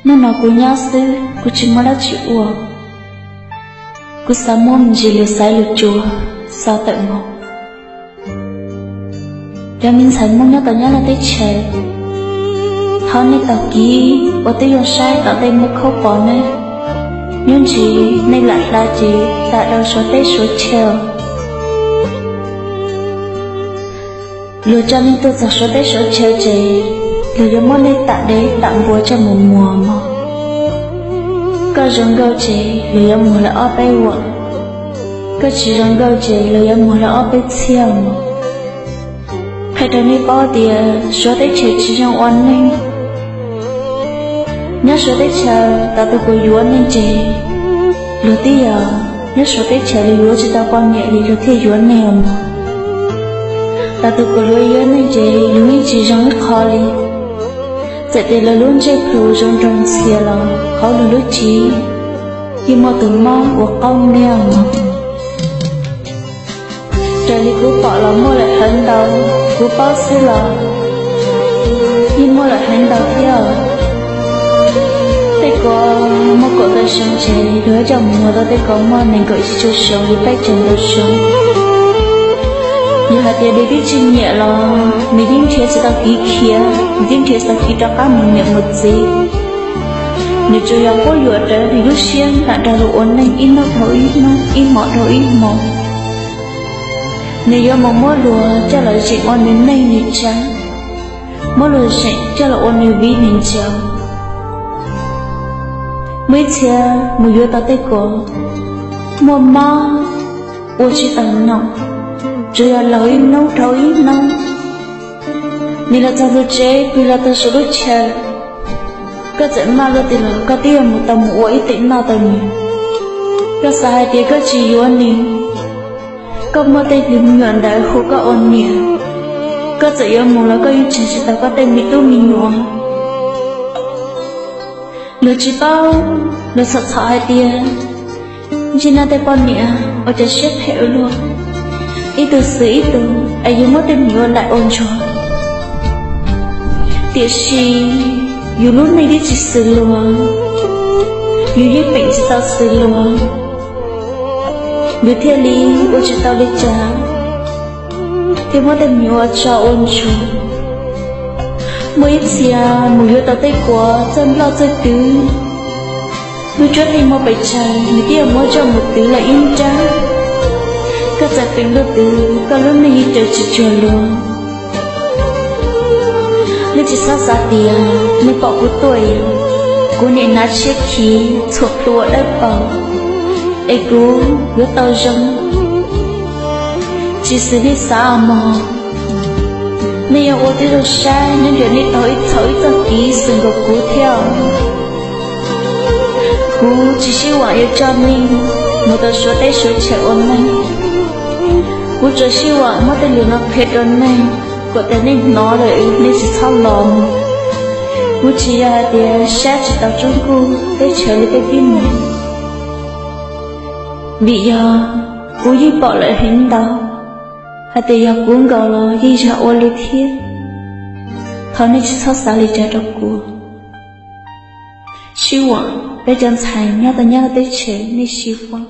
Hnub no kuv nyob xwb, kuv tsis muaj dab tsi ua. Kuv xav muab me ntsis lus xaiv lus tsuas xa tawm mus. Cov me ntxhais Hmoob nyob tom Nyab Laj teb chaws, thov nej tau kiv uas twb yuav saib tom ntej muaj khaub pom ne, nyob ntsis nej lam hla ces hla rau Suav teb Suav chaw. Luag tso nej tuaj txog Suav teb Suav chaw ces luag yuav muab nej tam dev tam npua coj mus muag mog. Koj zoo nkauj ces luag yuav muag lawm ob peb vuam, koj tsis zoo nkauj ces luag yuav muag lawm ob peb txhiab mog. Qhia rau nej paub tias Suav teb chaws tsis zoo ua neeg. Nyob Suav teb chaws, tau tus kuv yuav nej ces luag twb yog nyob Suav teb chaws, luag yuav tsis tau poj niam li luag thiaj yuav nej mog. Tau tus kuv yuav yuav nej ces luag yeej tsis zoo ib qho li. Txawm tias luag lub ntsej plhu zoo nraug ntxhias los hauv luag lub cev yeej muaj tus mob ua qaub niaj mog. Raws li kuv pom los muaj lawm heev ntau, kuv paub xwb los yeej muaj lawm heev ntau thiab. Tej ko muaj kaum tawm xyoo ces luag coj mus muag rau tej ko muaj nees nkaum yim caum xyoo li peb caug ntau xyoo. Yog hais tias nws twb tsis nyiam los nws yeej nrhiav tsis tau kev khiav, nws yeej nrhiav tsis tau kev rov qab mus niam mus txiv. Nws tsuas yog quab yuam rawv nws lub siab nram nrog luag ua neej ib hnub dhau ib hnub, ib hmos dhau ib hmos. Nws yuav mus muab luag coj los zeem ua nws neej nws tsav, muab luag zeem coj los ua nws viv nws ncaus. Muaj ib txhia mus yuav tau tej ko muaj mob ua tsis tau nom, tsuas yog laug ib hnub dhau ib hnub. Nws los txog lub tsev, pw los txog saum lub chaw, koj txawm maj luaj tiag los koj twb yuav mus tau mus ua ib teem noj tau nws. Koj xav hais tias koj tsis yuav nws, koj muaj tej me nyuam ntawd hu koj ua niam, koj txawm yuav mus los koj yeej tseg tsis tau koj tej me tub me nyuam. Luag tsis paub, luag txhom txhom hais tias ncig noj tej poj niam ua cov siab phem ua luaj, ib tug xwm ib tug es yus muab tej me nyuam ua laim ua ntsuag. Tiam sis yus lub neej twb tsis xws luag, yus yeej peem tsis tau xws luag, yus thiaj li ua tsis tau li cas, thiaj muab tej me nyuam ua tsov ua ntsuag. Muaj ib txhia mus yuav tau tej ko txawj nploj txawj twv, lub cuab yeej muaj pes tsawg nws twb yuav muab coj mus twv lawm ib nrab. Koj txawm peem luag twv, koj lub neej yeej raws tsis cuag luag. Nej tsis txhob xav tias nej pom kuv tuaj, kuv niam hnav tshiab khiv txhuam plhu ua dawb paug es kuv yuav tau zoo. Tsis xws nej xav mog. Nej yuav ua tib zoo saib nyob ntawm nej taug ib txhia ib txoj kev xwm nkaus kuv thiab. Kuv tsis sib vam yuav coj nej mus tau Suav teb Suav chaw ua neej. Kuv tsuas sib vam muab tej lus no qhia rau nej, kom tias nej hnov lawm nej tsis txhob los. Kuv tsis yog hais tias saib tsis taus Tsoob Kuj teb chaws li tej tib neeg, vim yog kuv yeej pom lawm heev ntau, hais tias yog kuv nkaus los yeej yog ua li thiab. Thov nej tsis txhob xav li cas rau kuv. Sib vam peb cov ntxhais nyob tau Nyab Laj teb chaws, nej sib vam.